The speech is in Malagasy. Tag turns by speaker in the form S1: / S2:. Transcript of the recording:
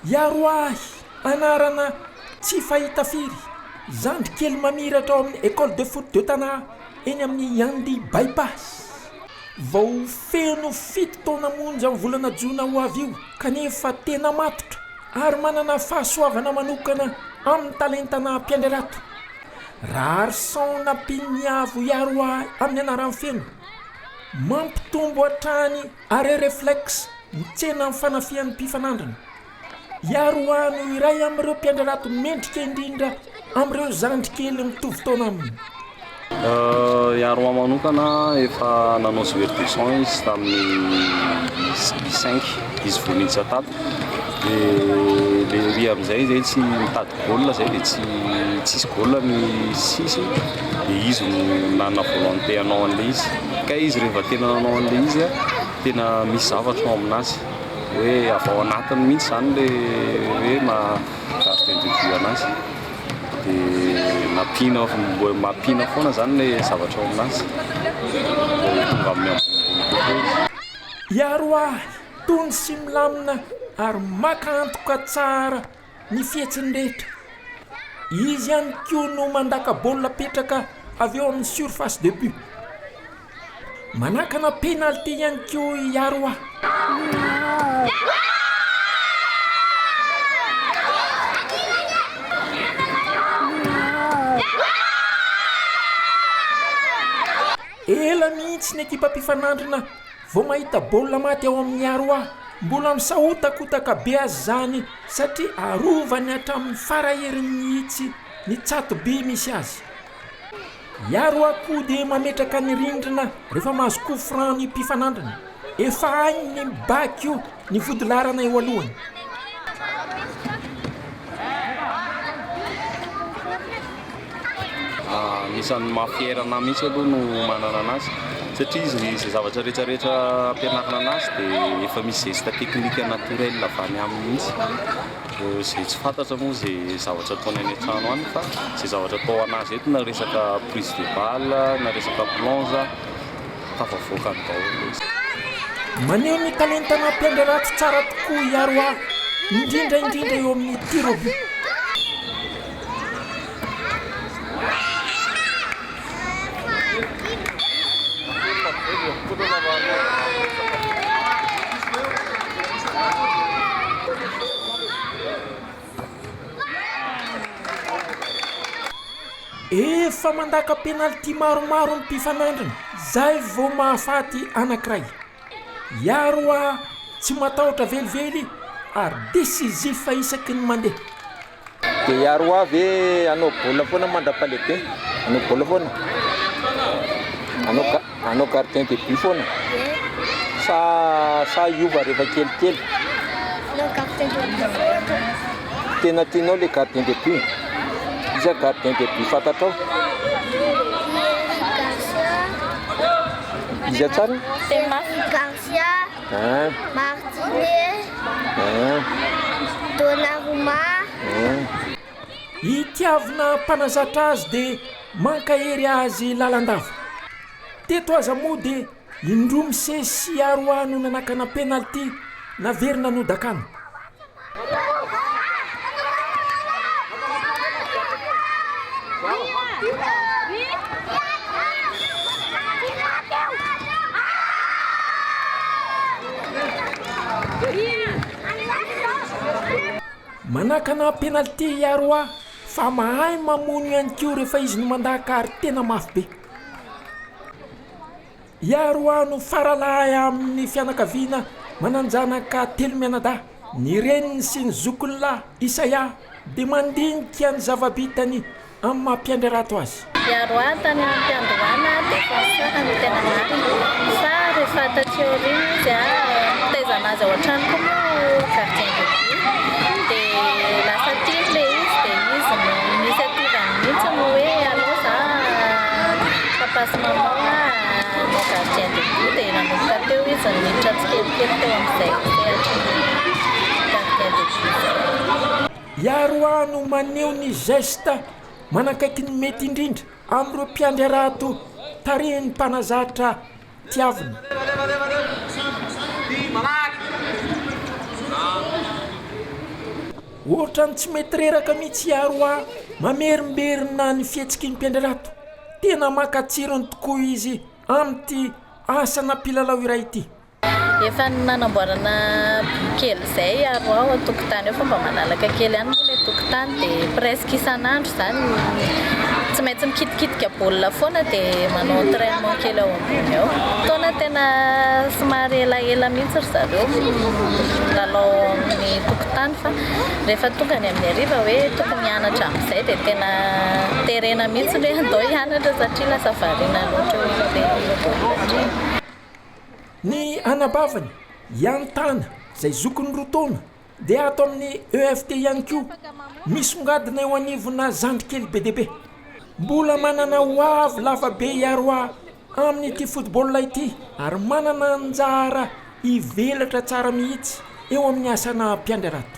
S1: Hiaro ahy, anarana tsy fahita firy, zandry kely mamiratra ao amin'ny Ecole de foot de Tana eny amin'ny Yandy Bypass. Vao feno fito taona monja amin'ny volana jona ho avy io kanefa tena matotra ary manana fahasoavana manokana amin'ny talentana mpiandrarato. Raharison Nampianiavo Hiaro ahy amin'ny anarany feno. Mampitombo hatrany arrêt reflexe mitsena ny fanafihan'ny mpifanandrina. Hiaroa no iray amin'ireo mpiandrarato mendrika indrindra amin'ireo zandry kely mitovy taona aminy.
S2: Hiaroa manokana efa nanao joueur de champ izy tamin'ny U5 izy vao niditra tato dia le ery amin'izay zay tsy mitady goal zay dia tsy tsisy goal ny sisy dia izy no nanana volonté hanao an'ilay izy ka izy rehefa tena nanao an'ilay izy tena misy zavatra ao aminazy hoe avy ao anatiny mihitsy zany le hoe maha gardien de but anazy dia nampiana mbo mampiana foana zany le zavatra ao aminazy vao tonga amin'ny ambonimbony kokoa izy.
S1: Hiaro ahy tony sy milamina ary maka antoka tsara ny fihetsiny rehetra. Izy ihany koa no mandaka baolina petraka avy eo amin'ny surface de but. Manakana penalty ihany koa i Aroa. Ela mihitsy ny ekipa mpifanandrina vao mahita baolina maty ao amin'ny Aroa. Mbola misahotakotaka be aza izany satria arovany hatramin'ny fara heriny mihitsy ny tsato-by misy azy. Hiaro akoho dia mametraka ny rindrina rehefa mahazo coup franc ny mpifanandrina. Efa hainy ny mibaiko ny vodilaharana eo alohany.
S2: Anisan'ny maha fier anahy mihitsy aloha no manana anazy satria izy izay zavatra rehetra rehetra ampianarina anazy dia efa misy geste technique naturel avy any aminy mihitsy. Izay tsy fantatra moa izay zavatra ataony any an-trano any fa izay zavatra atao anazy eto na resaka prise de balle na resaka plonge tafavoakany daholo ilay izy.
S1: Maneho ny talentana mpiandry ratsy tsara tokoa i Aroa, indrindra indrindra eo amin'ny tir au but. Efa mandaka penalty maromaro ny mpifanandrina, zay vao mahafaty anankiray. Hiaro aho tsy matahotra velively ary décisif isaky ny mandeha.
S3: Dia hiaro ho ahy ve hanao baolina foana mandra-pahalehibe? Hanao baolina foana? Hanao ga- hanao gardien de but foana? Sa sa hiova rehefa kelikely?
S4: Hanao gardien de but foana.
S3: Tena tianao le gardien de but? Iza gardien de but fantatrao?
S4: Eric Garcia.
S3: Iza tsara?
S4: Eric Garcia.
S3: Hein.
S4: Martinez.
S3: Hein.
S4: Donnarumma.
S3: Hein.
S1: Itiavina mpanazatra azy dia mankahery azy lalandava. Teto aza moa dia indroa misesy sy aroa no nanakana penalty naverina nodakana. Manakana penalty i Aroa fa mahay mamono ihany koa rehefa izy no mandaka ary tena mafy be. I Aroa no faralahy amin'ny fianakaviana manan-janaka telo mianadahy. Ny reniny sy ny zokiny lahy, Isaia, dia mandinika ny zava-bitany amin'ny maha mpiandry harato azy.
S5: I Aroa tany am-piandohana dia efa nisaraka no tena marina fa rehefa taty aoriana izy nitaizana azy ao an-trano koa moa gardien de but dia lasa tiany ilay izy dia izy no initiative-ny mihitsy no hoe aleo za papa sy maman hanao gardien de but dia nanomboka teo izy niditra tsikelikely teo amin'izay sehatry ny gardien de but izay.
S1: I Aroa no maneho ny geste manakaiky ny mety indrindra amin'ireo mpiandry harato tarihin'ny mpanazatra tiavina. Ohatran'ny tsy mety reraka mihitsy i Aroa mamerimberina ny fihetsiky ny mpiandry harato. Tena maka tsirony tokoa izy amin'ity asana mpilalao iray ity.
S5: Efa nanamboarana but kely izay Aroa ao an-tokotany ao fa mba malalaka kely ihany moa ilay tokotany dia presque isan'andro izany tsy maintsy mikitikitika baolina foana dia manao entrainement kely ao ambony ao. Fotoana tena somary elaela mihitsy ry zareo milalao ao amin'ny tokotany fa rehefa tonga ny amin'ny hariva hoe tokony hianatra amin'izay dia tena terena mihitsy hoe andao hianatra satria lasa variana loatra eo amin'ireny baolina ireny.
S1: Ny anabaviny, Iantana, izay zokiny roa taona, dia ato amin'ny EFT ihany koa, misongadina eo anivona zandry kely be dia be. Mbola manana ho avy lava be i Aroa amin'ity football ity ary manana anjara hivelatra tsara mihitsy eo amin'ny asana mpiandry harato.